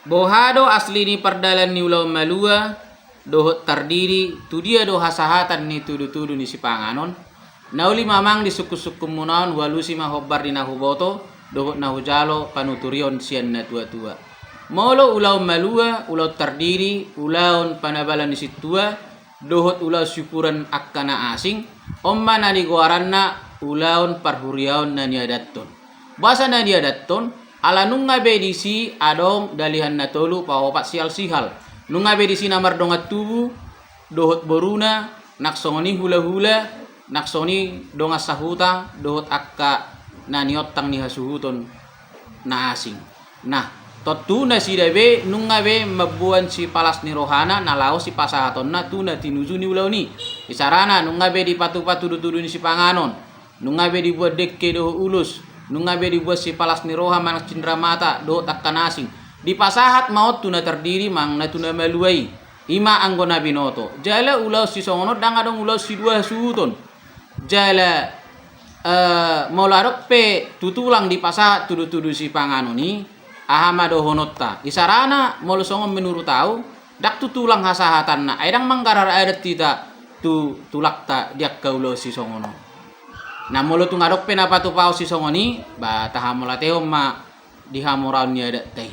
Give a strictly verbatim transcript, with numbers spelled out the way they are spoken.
Boha do asli ni pardalan ni ulaon malua dohot tardidi, tu dia do hasahatan ni tudutudu ni sipanganon? Na uli ma amang di sungkunsungkunmuna on hualusi ma hombar di na huboto dohot na hujalo panuturion sian natuatua. Molo ulaon malua, ulaon tardidi, ulaon panabalan ni sintua, dohot ulaon siukuran angka na asing, on ma na nigoaranna ulaon parhuriaon na niadathon. Boasa na niadathon? Ala nunga be disi adong dalihan na tolu paopat sialsihal. Nunga be disi na mardongan tubu dohot boruna, nang songon i hulahula, nang songon i dongan sahuta dohot angka na niontang ni hasuhuton na asing. Nah, tontu nasida be nunga be mamboan sipalas ni rohana na laho sipasahatonna tu na tinuju ni ulaon i. Isarana nunga be dipatupa tudutudu ni sipanganon, nunga be dibuat dengke dohot ulos, nunga be dibuat sipalas ni roha manang cindramata dohot angka na asing. Dipasahat ma on tu na tardidi manang na tu na malua i. I ma anggo na binoto. Jala ulaon sisongon on ndang adong ulaon sidua hasuhuton. Jala, eh, molo adong pe tu tulang dipasahat tudutudu sipanganon i, aha ma dohononta? Isarana molo songon menurut au, ndang tu tulang hasahatanna, ai ndang manggarar adat hita tu tulangta di angka ulaon sisongon on. Nah, molo tung adong pe na patupahon sisongon i, ba tahamolatehon ma di hamoraon ni adatta i.